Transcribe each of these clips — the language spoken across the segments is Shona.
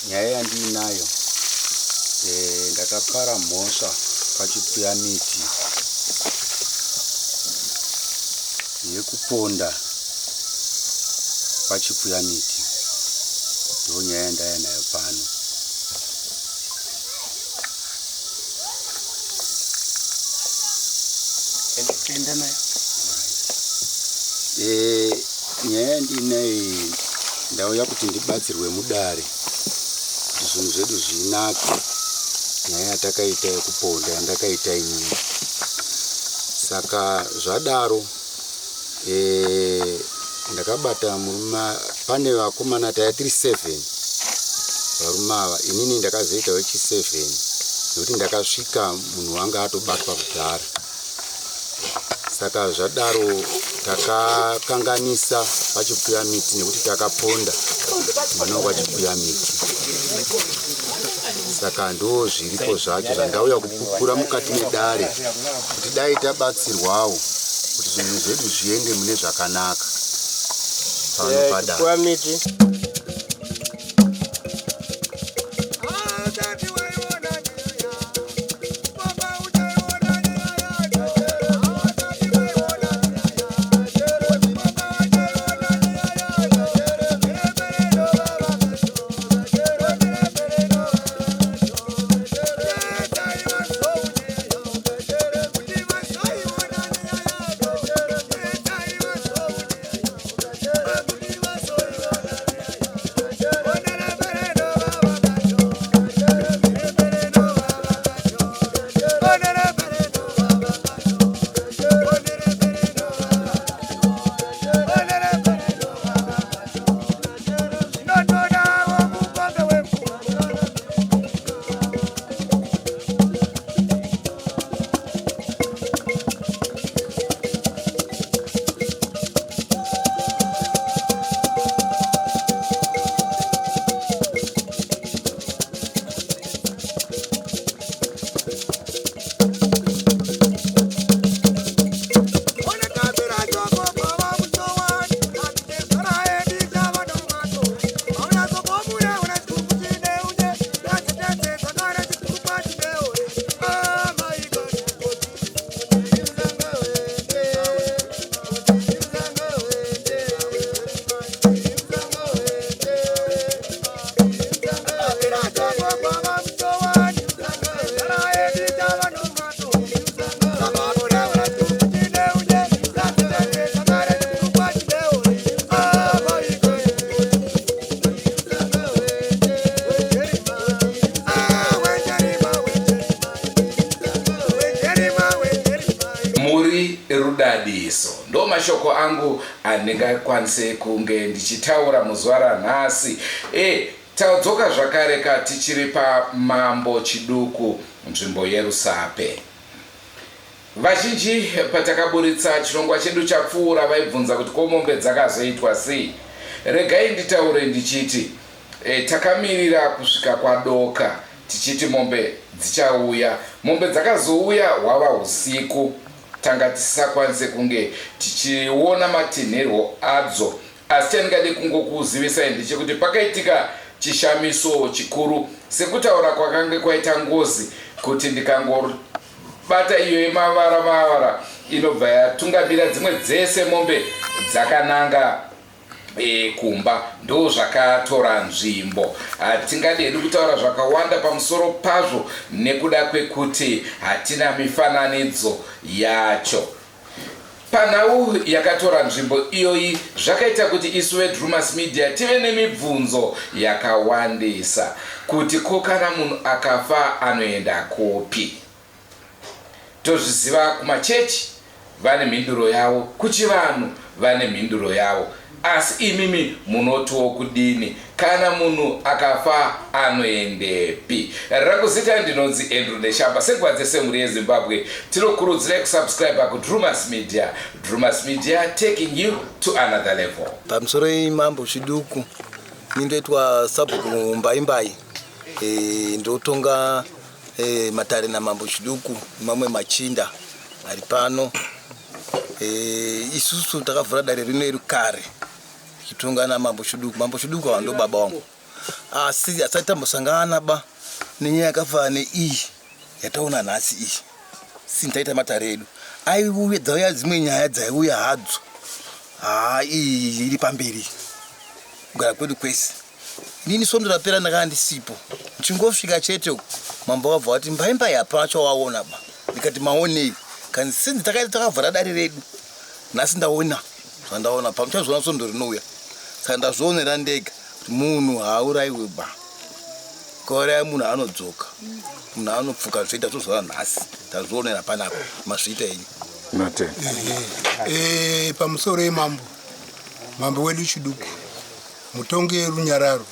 Nyaya yandiinayo eh, ndakapara mhosva pachipfuya miti yekuponda pachipfuya miti ndo nyaya yandaya nayo pano. Enda nayo. Eh, nyaya yandinayo iyi ndauya kuti ndibatsirwe mudare kuti zvinhu zvedu zvinake nyaya yatakaita yekuponda yandakaita inini saka zvadaro e, ndakabata murume pane vakomana taya tiri 7 varume ava inini ndakazoita wechi 7 nekuti ndakasvika munhu wanga atobatwa kudhara Saka zvadaro takakanganisa vachipfuya miti nekuti takaponda mwana wachipfuya miti. Saka ndo zviripo zvacho zvandauya kupupura mukati medare kuti dai tabatsirwawo kuti zvinhu zvedu zviende mune zvakanaka pano padare. Muri rudadiso. Ndo mashoko angu andingakwanise kunge ndichitaura muzuva ranhasi. E, tadzoka zvakare ka tichiri paMambo Chiduku, nzvimbo yeRusape. Vazhinji patakaburitsa chirongwa chedu chapfuura vaibvunza kuti ko mombe dzakazoitwa sei. Regai nditaure ndichiti e, takamirira kusvika kwadoka tichiti mombe dzichauya. Mombe dzakazouya hwava husiku tanga tisisakwanise kunge tichiona matinhirwo adzo Asi chandingade kungokuzivisai ndechekuti pakaitika chishamiso chikuru sekutaura kwakange kwaita ngozi kuti ndikangobata iyo yemavara mavara inobva yatungamira dzimwe dzese mombe dzakananga e, kumba ndo zvakatora nzvimbo. Hatingadi hedu kutaura zvakawanda pamusoro pazvo nekuda kwekuti hatina mifananidzo yacho. Panhau yakatora nzvimbo iyoyi zvakaita kuti isu veDrewmas Media tive nemibvunzo yakawandisa kuti ko kana munhu akafa anoenda kupi? Tozviziva kumachechi vane mhinduro yavo, kuchivanhu vane mhinduro yavo. Asi imimi munotiwo kudini? Kana munhu akafa anoendepi? Rangu zita ndinonzi Andrew Neshamba. Senguva dzese mhuri yeZimbabwe tinokurudzirai kusubscriber kuDrewmas Media. Drewmas Media taking you to another level. Pamusoro mambo Chiduku, ini ndoitwa sabhuku Mbaimbai e, ndotonga e, matare namambo Chiduku nemamwe machinda ari pano. E, isusu takavhura dare rino iri kare tichitonga namambo Chiduku. Mambo Chiduku ava ndo baba wangu. Asi hatisati tambosangana ba nenyaya yakafanana neiyi yataona nhasi iyi. Since taita matare edu aiuya dzauya dzimwe nyaya dzaiuya hadzo. Haa iyi iri pamberi kugara kwedu kwese. Inini svondo rapera ndakanga ndisipo. Ndichingosvika chete uku mambo vakabva vati mbai mbai hapana chawaona ba. Ndikati maonei? Kanzi since takaita takavhara dare redu nhasi ndaona zvandaona pa muchazviona svondo rinouya. Saka ndazvionera ndega kuti munhu haauraiwe ba. Ukauraya munhu anodzoka. Munhu anopfuka zvoita tozviona nhasi. Tazvionera panapa mazviita henyu. Natenda. Eh, pamusoro yemambo mambo wedu Chiduku mutongi werunyararo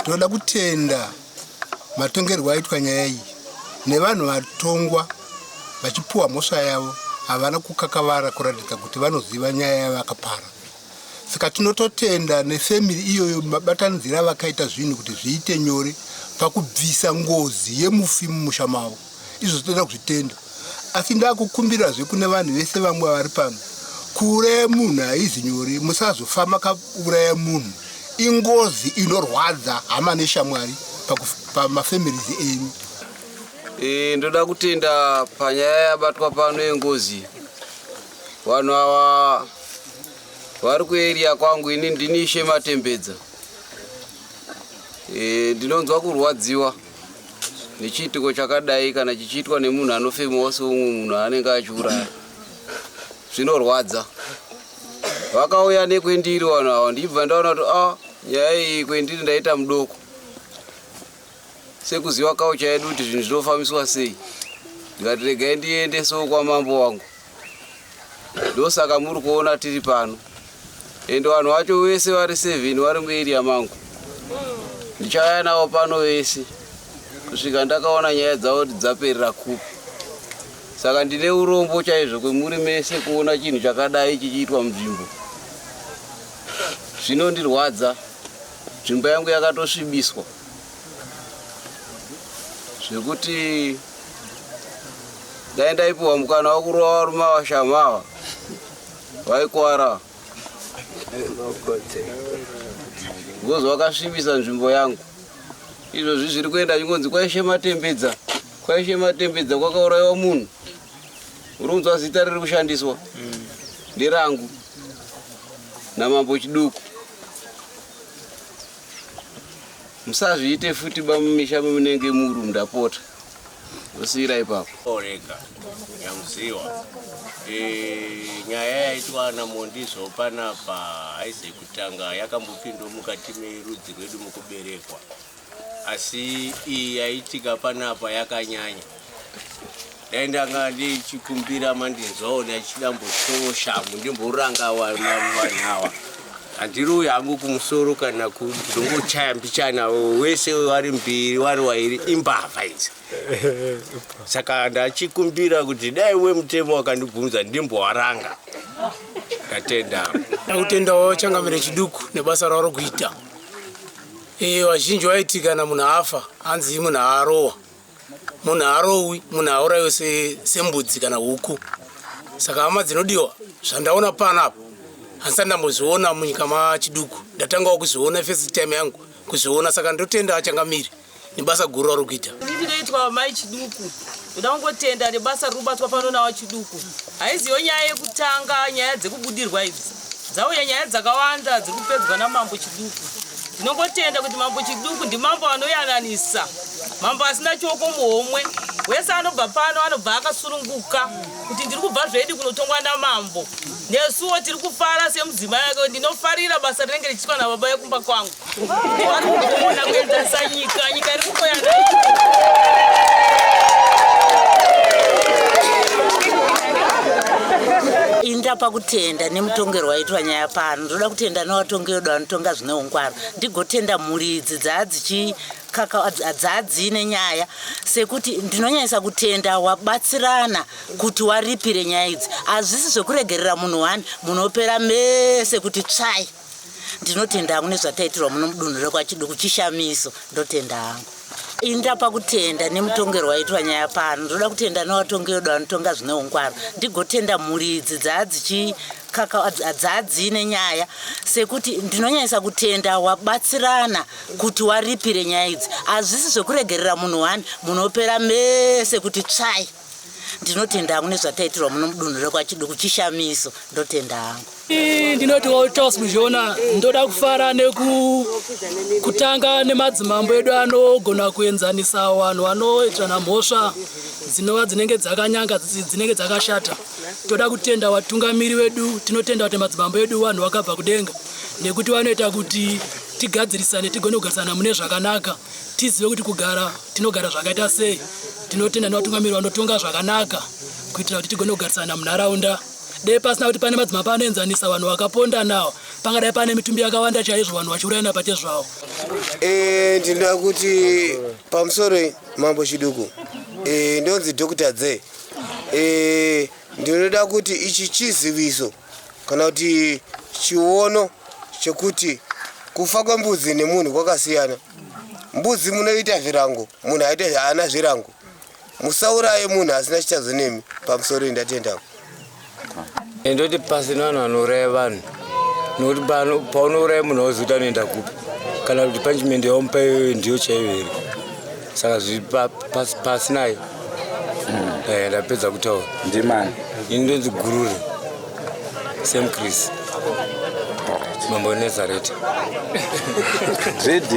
tinoda kutenda matongerwo aitwa nyaya iyi nevanhu vatongwa vachipuwa mhosva yavo havana kukakavara kuratidza kuti vanoziva nyaya yavakapara saka tinototenda nefemili iyoyo mabatanidzira vakaita zvinhu kuti zviite nyore pakubvisa ngozi yemufi mumusha mavo izvo tinoda kuzvitenda asi ndakukumbirazve kune vanhu vese vamwe vari pano kuuraya munhu haizi nyore musazofa makauraya munhu ingozi inorwadza hama neshamwari pamafamilies enyu. E, ndoda kutenda panyaya yabatwa pano yengozi. Vanhu ava vari kueria kwangu, ini ndini Ishe Matembedza. E, ndinonzwa kurwadziwa nechiitiko chakadai kana chichiitwa nemunhu anofemawo seumwe munhu anenge achiuraya. Zvinorwadza. Vakauya nekwendiri vanhu ava, ndichibva ndaona kuti a ah, nyaya iyi kwendiri ndaita mudoko. Sekuziva kaucha yedu kuti zvinhu zvinofambiswa sei, ndikati regai ndiendesewo kwamambo wangu. Ndosaka muri kuona tiri pano. Ende vanhu vacho vese vari 7 vari muarea mangu. Ndichauya navo pano vese kusvika ndakaona nyaya dzavo kuti dzaperera kupi. Saka ndine urombo chaizvo kwemuri mese kuona chinhu chakadai chichiitwa munzvimbo. Zvinondirwadza. Nzvimbo yangu yakatosvibiswa zvekuti dai ndaipiwa mukana wekurova varume ava shamhu ava vaikwara because vakasvibisa nzvimbo yangu. Izvozvi zviri kuenda chingonzi kwaishe Matembedza, kwaishe Matembedza kwakaurayiwa munhu. Uri kunzwa zita riri kushandiswa nderangu namambo Chiduku. Musazviite futi bamumisha mamunenge muri, ndapota. Ndosiira ipapo. Orega Nyamuziwa e, nyaya yaitwa naMondizo panapa haisi yekutanga, yakambopindwa mukati merudzi rwedu mukuberekwa, asi iyi yaitika panapa yakanyanya. Dai ndanga ndichikumbira mandinzwawo ndichida mbotyowo shamu ndimboranga vanhu ava. Handiroyi hangu kumusoro kana ndongochaya mbichana wese vari mbiri vari wairi imbavha idzi. Saka ndachikumbira kuti dai wemutemo wakandibvunza ndimbowaranga. Ndatenda. Ndakutendawo changamire Chiduku nebasa ravari kuita. Vazhinji vaiti kana munhu afa hanzi munhu arowa. Munhu haarowi, munhu haaurayiwe sembudzi kana huku. Saka hama dzinodiwa, zvandaona panapa handisati ndambozviona munyika maChiduku. Ndatangawo kuzviona first time yangu kuzviona, saka ndotenda achangamiri nebasa guru rauri kuita. Ini ndinoitwa Mai Chiduku. Ndoda kungotenda nebasa riri kubatwa pano nawaChiduku. Haiziyo nyaya yekutanga nyaya dzekubudirwa idzi. Dzauya nyaya dzakawanda dziri kupedzwa naMambo Chiduku. Ndinongotenda kuti Mambo Chiduku ndimambo anoyananisa, mambo asina chioko muhomwe. Wese anobva pano anobva akasununguka kuti ndiri kubva zvedi kunotongwa namambo. Nesuwo tiri kufara semudzimai wake, ndinofarira basa rinenge richiitwa nababa vekumba kwangu. Vari kugona kuenzanisa nyika, nyika iri kukoyana. Ini ndapa kutenda nemutongerwo waitwa nyaya pano. Ndoda kutenda nevatongi vedu vanotonga zvine ungwaru. Ndigotenda mhuri idzi dzaadziine nyaya, sekuti ndinonyanyisa kutenda wabatsirana kuti waripire nyaya idzi. Hazvisi zvekuregerera munhu wani, munopera mese kuti tsvai. Ndinotenda hangu nezvataitirwa muno mudunhu rekwaChiduku, chishamiso. Ndotenda hangu. Ini ndapa kutenda nemutongerwo waitwa nyaya pano. Ndoda kutenda nevatongi vedu vanotonga zvine ungwaru. Ndigotenda mhuri idzi dzaadziine nyaya sekuti ndinonyanyisa kutenda wabatsirana kuti waripire nyaya idzi. Hazvisi zvekuregerera munhu one, munopera mese kuti tsvai. Ndinotenda hangu nezvataitirwa muno mudunhu rekwaChiduku, chishamiso. Ndotenda hangu. Ndinoti Charles Muzhona, ndoda kufara nekutanga nemadzimambo edu anogona kuenzanisa vanhu vanoitirana mhosva dzinova dzinenge dzakanyanga, dzinenge dzakashata. Toda kutenda vatungamiri vedu, tinotenda kuti madzimambo edu vanhu vakabva kudenga nekuti vanoita kuti tigadzirisane, tigone kugarisana mune zvakanaka, tizive kuti kugara tinogara zvakaita sei. Tinotenda nevatungamiri vanotonga zvakanaka kuitira kuti tigone kugarisana munharaunda. Dai pasina kuti pane madzimambo anoenzanisa vanhu vakaponda nawo, pangadai pane mitumbi yakawanda chaizvo vanhu vachiurayana pachezvavo. Ndinoda kuti pamusoro Mambo Chiduku, ndonzi Dr. Dze. Ndinoda kuti ichi chiziviso kana kuti chiono chekuti kufa kwembudzi nemunhu kwakasiyana. Mbudzi munoita zvirango, munhu aite haana zvirango. Musauraye munhu asina chitadzo nemi. Pamusoro ndatenda. Ndoti pasi nevanhu vanouraya vanhu, nokuti paunouraya munhu hauzivi kuti anoenda kupi, kana kuti punishment yawamupa iyoyo ndiyo chaiyo here. Saka zviri pasi naye. Ndapedza kutaura. Ndimani? Ini ndonzi Gurure Sam Chris, mambo weNazareta. Dread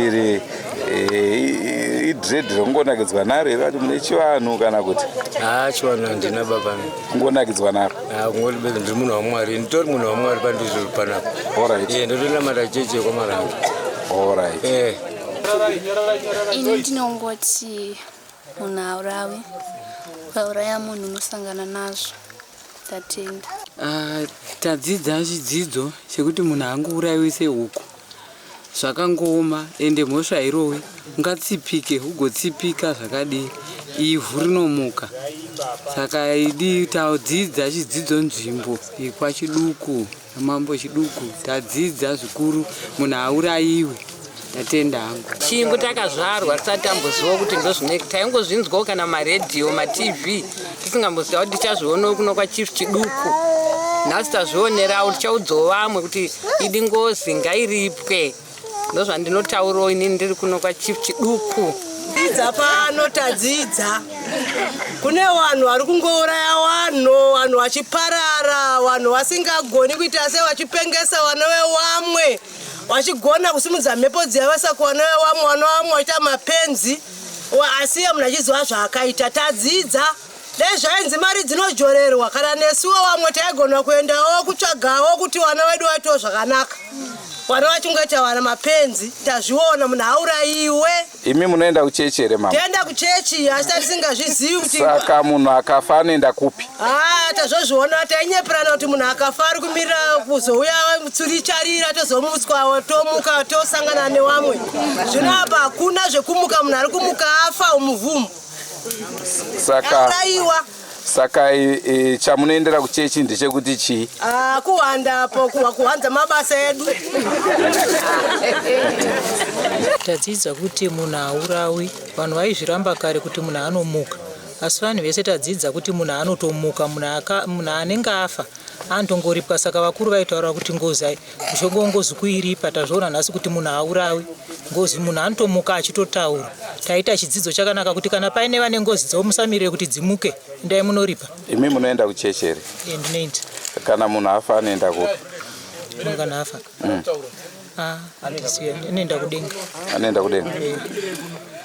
idread rekungonakidzwa naro here, vati mune chivanhu kana kuti? Haa, chivanhu handina baba. Kungonakidzwa naro? Kungoti bedzi ndiri munhu waMwari, nditori munhu waMwari pandizviri panapa. Ndotonamata chechi yekwaMarange. Ini ndinongoti munhu haurawi, ukauraya munhu unosangana nazvo. Tatenda. Tadzidza chidzidzo chekuti munhu haangourayiwi sehuku. Zvakangooma, ende mhosva hairowi, ungatsipike ugotsipika zvakadii, ivhu rinomuka. Saka idi tadzidza chidzidzo nzvimbo yekwaChiduku, Mambo Chiduku, tadzidza zvikuru, munhu haurayiwi. Ndatenda hangu. Chingu takazvarwa tisati tamboziva kuti ndozvine, taingozvinzwawo kana maredhiyo, maTV, tisingamboziva kuti tichazvionawo kuno kwaChief Chiduku. Nhasi tazvionerawo, tichaudzawo vamwe kuti idi ngozi ngairipwe. Ndozvandinotaurawo inini ndiri kuno kwaChief Chiduku. Dzidza pano, tadzidza. Kune vanhu vari kungouraya vanhu, vanhu vachiparara, vanhu vasingagoni kuita sei, vachipengesa vana vevamwe, vachigona kusimudza mhepo dziya vaisa kuvana vevamwe, vana vamwe vachiita mapenzi, asi iye munhu achiziva zvaakaita. Tadzidza. Dai zvainzi mari dzinojorerwa, kana nesuwo vamwe taigona kuendawo kutsvagawo kuti vana vedu vaitewo zvakanaka. Vana vachingoita vana mapenzi, tazviona, munhu haurayiwe. Imi munoenda kuchechi here mama? Toenda kuchechi, asi tisingazvizivi kuti Saka munhu akafa anoenda kupi? Tazozviona, tainyeperana kuti munhu akafa ari kumirira kuzouya tsuri charira, tozomutswa, tomuka, tosangana nevamwe. Zvino apa hakuna zvekumuka, munhu ari kumuka afa umuvhumu. Saka saka chamunoendera kuchechi ndechekuti chii? Kuhwanda apo, kuhwanza mabasa edu. Tadzidza kuti munhu haurawi. Vanhu vaizviramba kare kuti munhu anomuka, asi vanhu vese tadzidza kuti munhu anotomuka, munhu anenge afa anotongoripwa. Saka vakuru vaitaura kuti ngozi mushonga wengozi kuiripa. Tazviona nhasi kuti munhu haurawi ngozi, munhu anotomuka achitotaura. Taita chidzidzo chakanaka kuti kana paine vane ngozi dzavo musamirire kuti dzimuke, endai munoripa. Imi munoenda kuchechi here? Ndinoenda. Kana munhu afa anoenda kupi? Munhu kana afa handizivi, anoenda kudenga. Anoenda kudenga?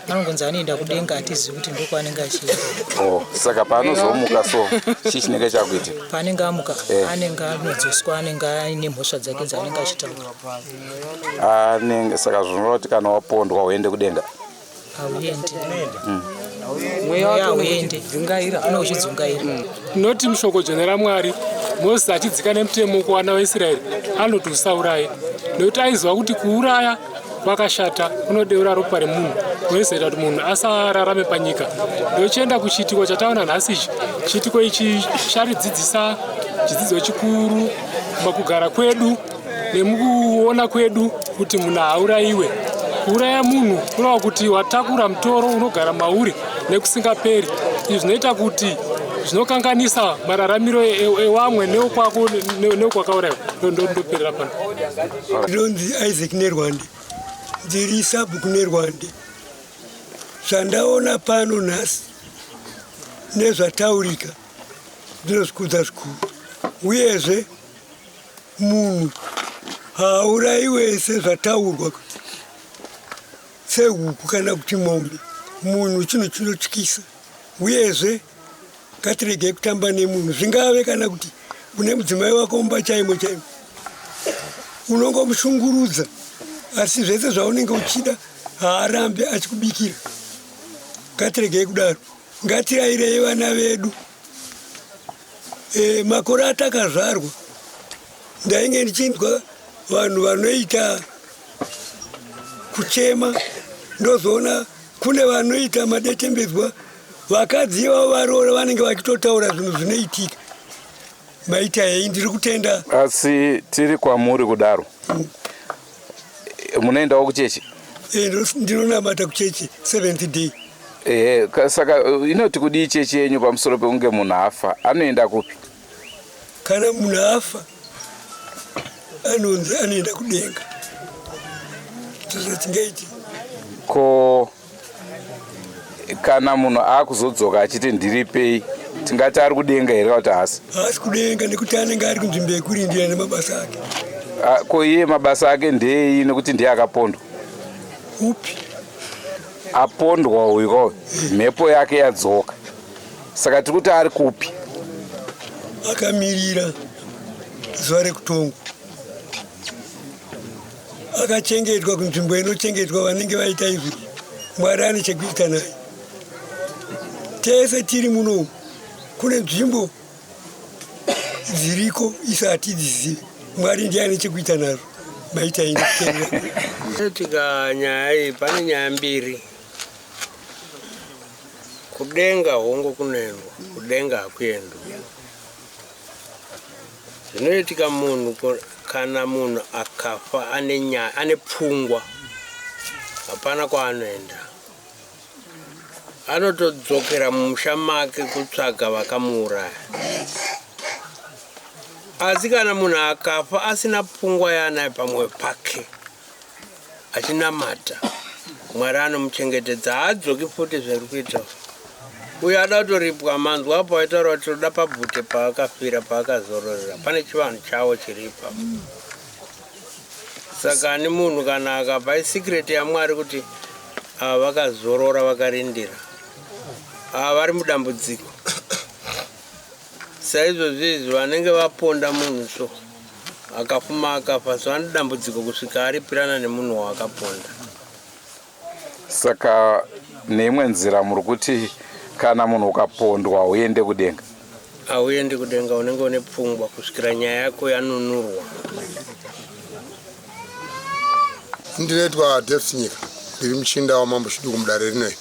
Anongonzi anoenda kudenga, hatizivi kuti ndokwaanenge achienda. Oh, saka paanozomuka so chii chinenge chakuitika? Paanenge amuka anenge anodzoswa, anenge aine mhosva dzake dzaanenge achitaura. Anenge, saka zvinoreva kuti kana wapondwa uende kudenga? Hauendi. Mweya hauendi, une uchidzungaira. Tinoti mushoko dzvene raMwari, Mozisi achidzika nemutemo kuvana vaIsraeri anoti usauraye, nekuti aiziva kuti kuuraya kwakashata, kunodeura ropa remunhu, kunozoita kuti munhu asararame panyika. Ndochienda kuchiitiko chataona nhasi ichi. Chiitiko ichi charidzidzisa chidzidzo chikuru mukugara kwedu nemukuona kwedu kuti munhu haurayiwe. Kuuraya munhu kureva kuti watakura mutoro unogara mauri nekusingaperi. Izvi zvinoita kuti zvinokanganisa mararamiro ewamwe neokwako neokwakaurayiwa. Ndoperera pano. Ndinonzi Isaac Nerwande, ndiri sabhuku Nerwande. Zvandaona pano nhasi nezvataurika ndinozvikudza zvikuru, uyezve munhu haaurayiwe sezvataurwa kuti sehuku kana kuti mombe. Munhu chinhu chinotyisa, uyezve ngatiregei kutamba nemunhu, zvingave kana kuti une mudzimai wako mumba chaimo chaimo unongomushungurudza, asi zvese zvaunenge uchida haarambi achikubikira. Ngatiregei kudaro, ngatirairei vana vedu. E, makore atakazvarwa ndainge ndichinzwa vanhu vanoita kuchema, ndozoona kune vanoita madetembedzwa, vakadzi ivavo varoora vanenge vachitotaura zvinhu zvinoitika. Maita hei, ndiri kutenda. Asi tiri kwamuri kudaro, munoendawo kuchechi? Eh, ndinonamata kuchechi Seventh Day. Ehe, saka inoti kudii chechi yenyu pamusoro pekunge munhu afa anoenda kupi? Kana munhu afa anonzi anoenda kudenga, ndozvatingaiti. Ko kana munhu akuzodzoka achiti ndiripei, tingati ari kudenga here kana kuti haasi? Haasi kudenga nekuti anenge ari kunzvimbo yekurindira nemabasa ake. Ah, ko iye mabasa ake ndeyei nekuti ndiye akapondwa? Upi? Apondwa uyu ko mhepo yake yadzoka, saka tiri kuti ari kupi? Akamirira zuva rekutongwa, akachengetwa kunzvimbo inochengetwa vanenge vaita izvi. Mwari ane chekuita naye. Tese tiri muno, kune nzvimbo dziriko isu hatidzizivi. Mwari ndiye ane chekuita nazvo. Maita ini kuteerera. Tika nyaya iyi, pane nyaya mbiri. Kudenga hongu kunoendwa, kudenga hakuendwi. Zvinoitika munhu kana munhu akafa ane nyaya, ane pfungwa, hapana kwaanoenda. Anotodzokera mumusha make kutsvaga vakamuuraya. Asi kana munhu akafa asina pfungwa yaanayo pamwoyo pake, achinamata, Mwari anomuchengetedza, haadzoki futi zviri kuita. Uyo ada kutoripwa, manzwa apo aitaura kuti toda pabvute paakafira paakazororera, pane chivanhu chawo chiri ipapo. Saka ani munhu kana akafa isecret yaMwari kuti ava vakazorora vakarindira, ava vari mudambudziko. Saizvozvi izvi vanenge vaponda munhu so akafuma akafa so ane dambudziko kusvika aripirana nemunhu waakaponda. Saka neimwe nzira muri kuti kana munhu ukapondwa hauende kudenga? Hauendi kudenga, unenge une pfungwa kusvikira nyaya yako yanunurwa. Ndinoitwa Depth Nyika, ndiri muchinda waMambo Chiduku mudare rino iri.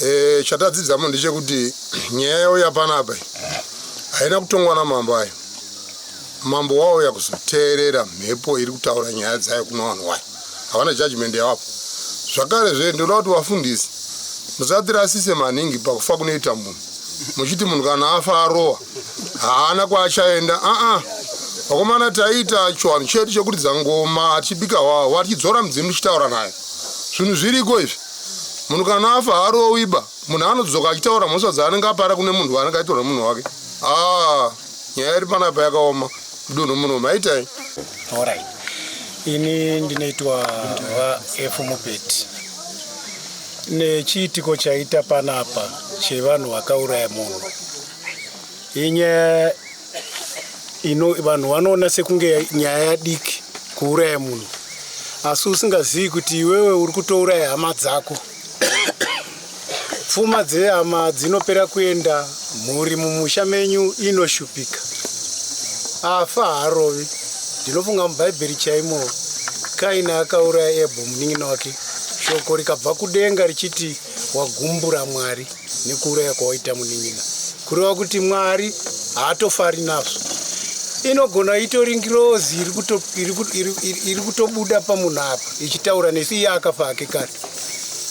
E, chatadzidzamo ndechekuti nyaya yauya panapa iyi haina kutongwa namambo ayo. Mambo wauya kuzoteerera mhepo iri kutaura nyaya dzayo kuna vanhu wayo, havana judgment yavapo. Zvakare zve ndinoda kuti vafundisi musatirasise maningi pakufa kunoita munhu, muchiti munhu kana afa arowa haana kwaachaenda. Aa, vakomana, taiita chiwanhu chedu chekuridza ngoma tichibika hwahwa tichidzora mudzimu tichitaura naye. Zvinhu zviriko izvi. Munhu kana afa haarowiba, munhu anodzoka achitaura mhosva dzaanenge apara kune munhu waanenge aitorwa nemunhu wake. Aa, nyaya iri panapa yakaoma mudunhu muno. Maitai? Alright. Ini ndinoitwa vaF Mupeti. Nechiitiko chaita panapa chevanhu vakauraya munhu, inyaya ino vanhu vanoona sekunge nyaya yadiki kuuraya munhu, asi usingazivi kuti iwewe uri kutouraya hama dzako. Pfuma dzehama dzinopera kuenda, mhuri mumusha menyu inoshupika. Afa haarovi. Ndinofunga muBhaibheri chaimo Kaini akauraya Ebho munin'ina wake, shoko rikabva kudenga richiti wagumbura Mwari nekuuraya kwawaita munin'ina. Kureva kuti Mwari haatofari nazvo. Inogona itori ngirozi iri kutobuda pamunhu apa ichitaura nesu iye akafa hake kare.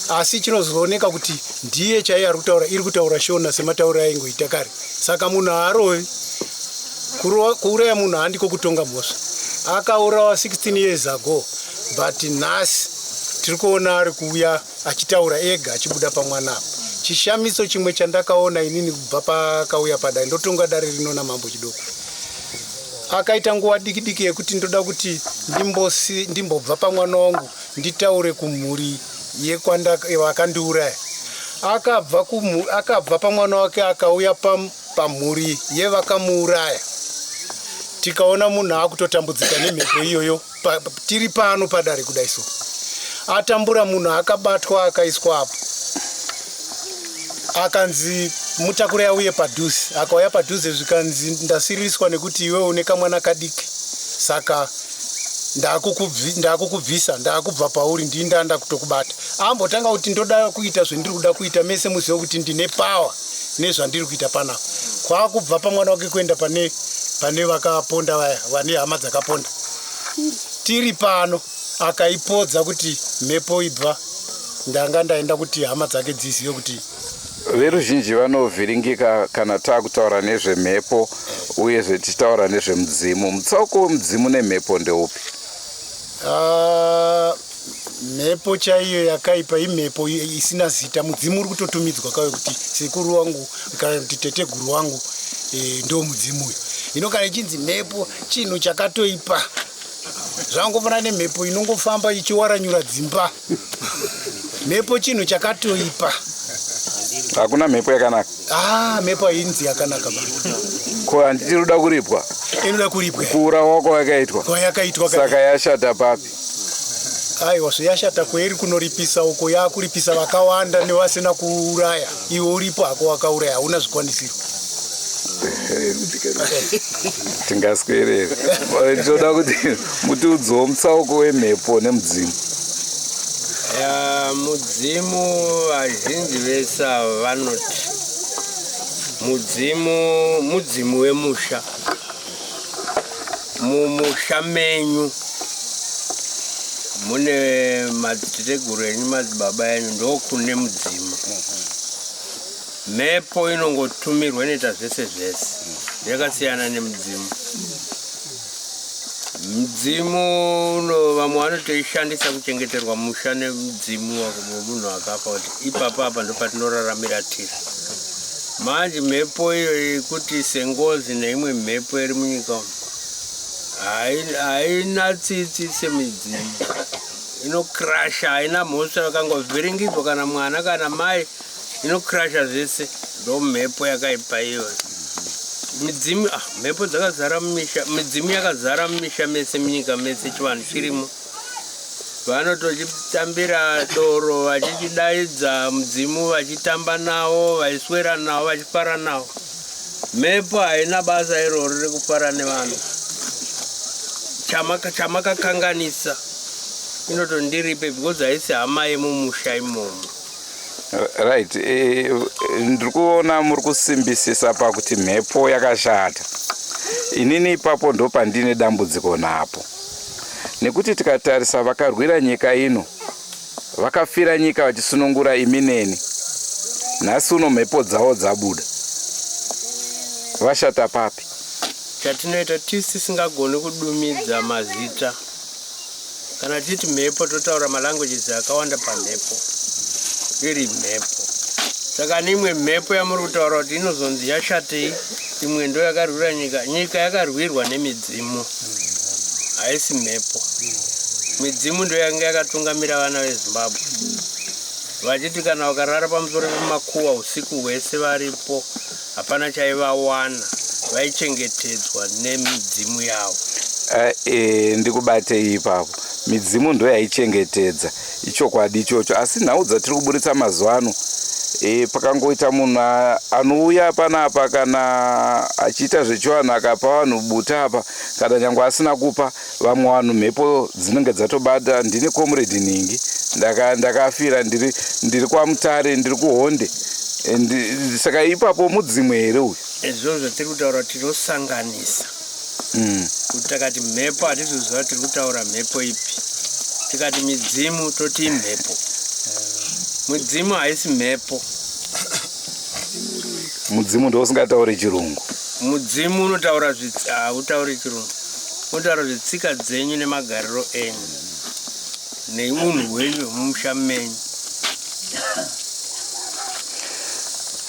Asi chinozooneka kuti ndiye chaiye ari kutaura, iri kutaura Shona sematauro aingoita kare. Saka munhu haarovi. Kuuraya munhu handiko kutonga mhosva. Akaurawa 16 years ago but nhasi tiri kuona ari kuuya achitaura ega achibuda pamwana apa. Chishamiso chimwe chandakaona inini kubva pakauya padare, ndotonga dare rino naMambo Chidoko. Akaita nguva diki diki yekuti ndoda kuti ndimbobva pamwana wangu nditaure kumhuri yevakandiuraya. Akabva pamwana wake akauya pamhuri yevakamuuraya. Tikaona munhu akutotambudzika nemhepo iyoyo tiri pano padare kudai so. Atambura munhu akabatwa akaiswa apo. Akanzi mutakure auye padhuze, akauya padhuze zvikanzi ndasiririswa nekuti iwe une kamwana kadiki saka ndakukubvisa ndakubva pauri ndini ndanda kutokubata. Ambotanga kuti ndoda kuita zvendiri kuda kuita mese muzive kuti ndine power nezvandiri kuita panapa. Kwakubva pamwana wake kuenda pane vakaponda vaya vane hama dzakaponda. Tiri pano akaipodza kuti mhepo ibva ndanga ndaenda kuti hama dzake dzizive kuti veruzhinji vanovhiringika kana taakutaura nezvemhepo uyezve tichitaura nezvemudzimu. Mutsauko wemudzimu nemhepo ndeupi? Mhepo chaiyo yakaipa imhepo isina zita. Mudzimu uri kutotumidzwa kawe kuti sekuru wangu kana kuti teteguru wangu ndo mudzimu uyu. Hino kana ichinzi mhepo chinhu chakatoipa. Zvangofanana nemhepo inongofamba ichiwaranyura dzimba. Mhepo chinhu chakatoipa. Hakuna mhepo yakanaka. Mhepo hainzi yakanaka ba. Ko handiti inoda kuripwa? Inoda kuripwa. Kuurawa kwayakaitwa. Kwayakaitwa. Saka yashata papi? Aiwa, zveyashata kweiri kunoripisa uko yakuripisa vakawanda nevasina kuuraya. Iwe uripo hako wakauraya hauna zvikwanisiro. Tingaswerere. Tinoda kuti mutiudzewo mutsauko wemhepo nemudzimu. Mudzimu vazhinji vese ava vanoti mudzimu wemusha. Mumusha menyu mune madziteteguru enyu madzibaba enyu ndokune mudzimu. Mhepo inongotumirwa inoita zvese zvese yakasiyana nemudzimu. Mudzimu vamwe vanotoishandisa kuchengeterwa musha nemudzimu wemunhu akafa kuti ipapa apa ndopatinoraramira tiri. Manje mhepo iyo yekuti sengozi neimwe mhepo iri munyika umu haina tsitsi semidzimu. Inokrasha, haina mhosva, vakangovhiringidzwa kana mwana kana mai inokrasha zvese. Ndo mhepo yakaipa iyo. Midzimu, mhepo dzakazara mumisha, midzimu yakazara mumisha mese munyika mese chivanhu chirimo. Vanotochitambira doro vachichidaidza mudzimu vachitamba nawo vachiswera nawo vachifara nawo. Mhepo haina basa iroro rekufara nevanhu. Chamakakanganisa inotondiripe because haisi hama yemumusha imomo. Right, ndiri kuona muri kusimbisisa pakuti mhepo yakashata. Inini ipapo ndo pandine dambudziko napo. Nekuti tikatarisa vakarwira nyika ino, vakafira nyika vachisunungura imi neni. Nhasi uno mhepo dzavo dzabuda. Vashata papi? Chatinoita tisu tisingagoni kudumidza mazita. Kana tichiti mhepo totaura malanguages akawanda pamhepo. Iri mhepo. Saka neimwe mhepo yamuri kutaura kuti inozonzi yashatei, imwe ndo yakarwira nyika. Nyika yakarwirwa nemidzimu. Haisi mhepo. Midzimu ndo yanga yakatungamira vana veZimbabwe. Vachiti kana vakarara pamusoro pemakuwa usiku hwese varipo, hapana chaivawana, vaichengetedzwa nemidzimu yavo. Ndikubatei ipapo. Midzimu ndo yaichengetedza ichokwadi ichocho, asi nhau dzatiri kuburitsa mazuva ano pakangoita munhu anouya panapa kana achiita zvechivanhu akapa vanhu buta apa kana nyangwe asina kupa vamwe vanhu mhepo dzinenge dzatobata. Ndine comrade Ningi, ndakafira ndiri kwaMutare, ndiri kuHonde. Saka ipapo mudzimu here uyu? Izvozvo tiri kutaura tinosanganisa. mm. Kuti takati mhepo hatisi kuziva tiri kutaura mhepo ipi. Tikati midzimu toti imhepo. Mudzimu haisi mhepo. Mudzimu ndousingatauri chirungu. Mudzimu unotaura hautauri chirungu. Unotaura zvetsika dzenyu nemagariro enyu neunhu hwenyu hwemumusha menyu.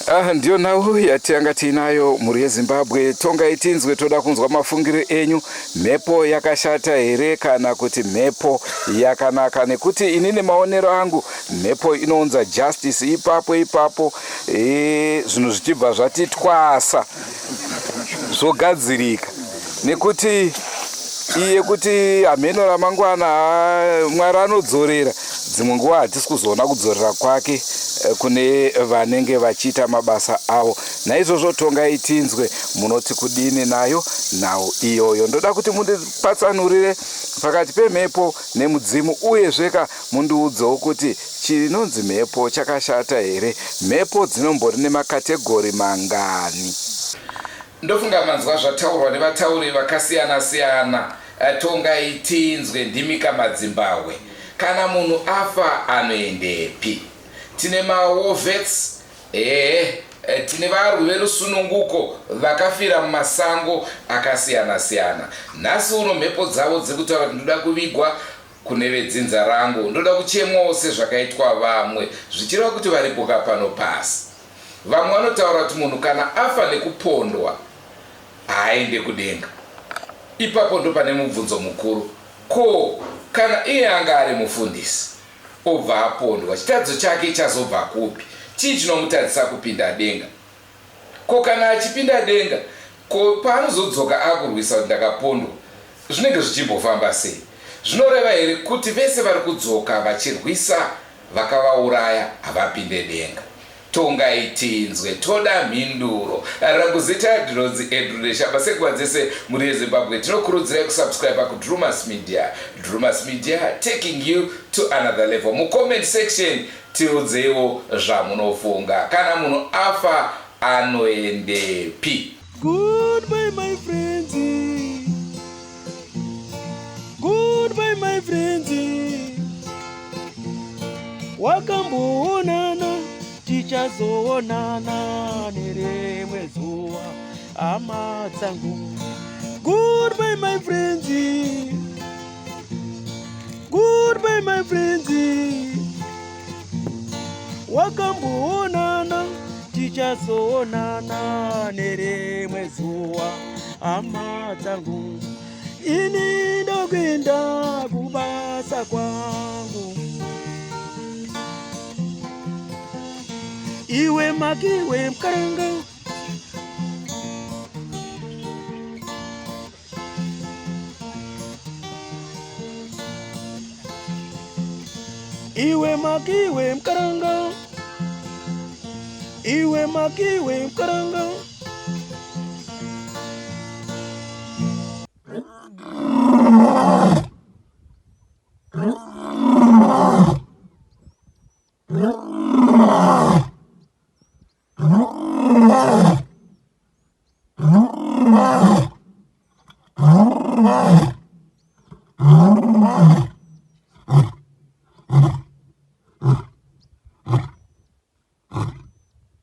Ah, ndiyo nhau yatanga tiinayo mhuri yezimbabwe. Tongai tinzwe, toda kunzwa mafungiro enyu. Mhepo yakashata here kana kuti mhepo yakanaka? Nekuti inini maonero angu, mhepo inounza justice ipapo ipapo, e, zvinhu zvichibva zvati twasa zvogadzirika. Nekuti iye kuti hameno ramangwana, Mwari anodzorera, dzimwe nguva hatisi kuzoona kudzorera kwake kune vanenge vachiita mabasa avo. Naizvozvo tongai tinzwe munoti kudini nayo nhau iyoyo. Ndoda kuti mundipatsanurire pakati pemhepo nemudzimu, uyezveka mundiudzewo kuti chinonzi mhepo chakashata here? Mhepo dzinombori nemakategori mangani? Ndofunga manzwa zvataurwa nevatauri vakasiyana siyana. Tongai tinzwe ndimika madzimbahwe. Kana munhu afa anoendepi? Tine ma war vets, ehe, tine varwi verusununguko vakafira mumasango akasiyana siyana. Nhasi uno mhepo dzavo dziri kutaura kuti ndoda kuvigwa kune vedzinza rangu, ndoda kuchemwawo sezvakaitwa vamwe, zvichireva kuti varipoka pano pasi. Vamwe vanotaura kuti munhu kana afa nekupondwa haaende kudenga. Ipapo ndopane mubvunzo mukuru, ko kana iye anga ari mufundisi obva apondwa, chitadzo chake chazobva kupi? Chii chinomutadzisa kupinda denga? Ko kana achipinda denga, ko paanozodzoka akurwisa kuti ndakapondwa, zvinenge zvichimbofamba sei? Zvinoreva here kuti vese vari kudzoka vachirwisa vakavauraya havapinde denga? Tongai tinzwe, toda mhinduro. Rangu zita ndinonzi Andrew Neshamba. Senguva dzese mhuri yeZimbabwe tinokurudzirai kusubscribe kuDrewmas Media. Drewmas Media taking you to another level. Mucomment section tiudzeiwo zvamunofunga. Kana munhu afa anoendepi? Goodbye my friends. Goodbye my friends. Wakamboonana tichazoonana nerimwe zuva hama dzangu. Goodbye my friends. Goodbye my friends. Wakamboonana tichazoonana nerimwe zuva hama dzangu. Ini ndokuenda kubasa kwangu. Iwe makiwe mkaranga. Iwe makiwe mkaranga. Iwe makiwe mkaranga.